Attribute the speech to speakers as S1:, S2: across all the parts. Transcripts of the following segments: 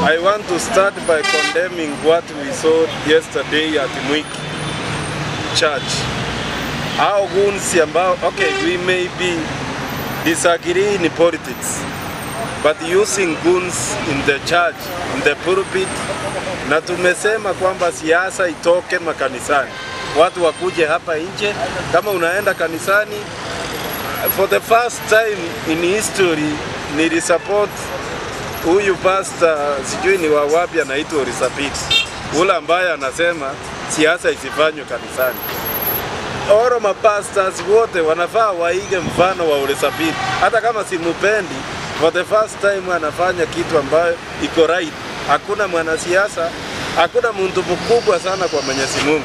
S1: I want to start by condemning what we saw yesterday at Mwiki Church. Our goons ambao, okay, we may be disagree in politics, but using guns in the church, in the pulpit, na tumesema kwamba siasa itoke makanisani, watu wakuje hapa nje. Kama unaenda kanisani, for the first time in history nilisupport huyu pastor, sijui ni wa wapi, anaitwa Orisapit, ule ambaye anasema siasa isifanywe kanisani. Oro mapastors wote wanafaa waige mfano wa Orisapit, hata kama simupendi, for the first time anafanya kitu ambayo iko right. Hakuna mwanasiasa, hakuna mtu mkubwa sana kwa Mwenyezi Mungu.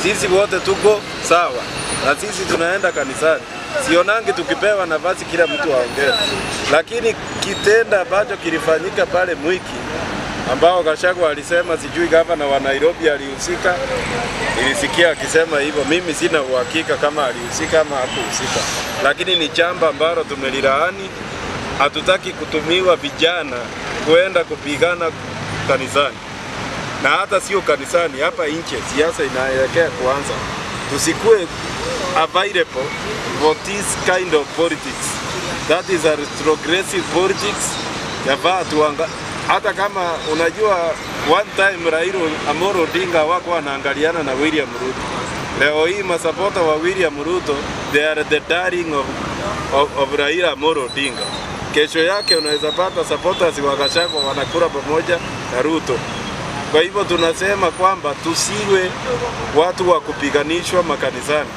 S1: Sisi wote tuko sawa na sisi tunaenda kanisani. Sionangi tukipewa nafasi kila mtu aongee, lakini kitendo ambacho kilifanyika pale Mwiki, ambao Gachagua alisema sijui gavana wa Nairobi alihusika, nilisikia akisema hivyo. Mimi sina uhakika kama alihusika ama hakuhusika, lakini ni jambo ambalo tumelilaani. Hatutaki kutumiwa vijana kuenda kupigana kanisani, na hata sio kanisani, hapa nje siasa inaelekea kuanza. Tusikue available for this kind of politics. That is a retrogressive politics. Yafaa tuanga, hata kama unajua one time Raila Amolo Odinga wako wanaangaliana na William Ruto. Leo hii masapota wa William Ruto, they are the darling of Raila Amolo Odinga. Kesho yake unaweza pata supporters wa Gachagua wanakula pamoja na Ruto. Kwa hivyo tunasema kwamba tusiwe watu wa kupiganishwa makanisani.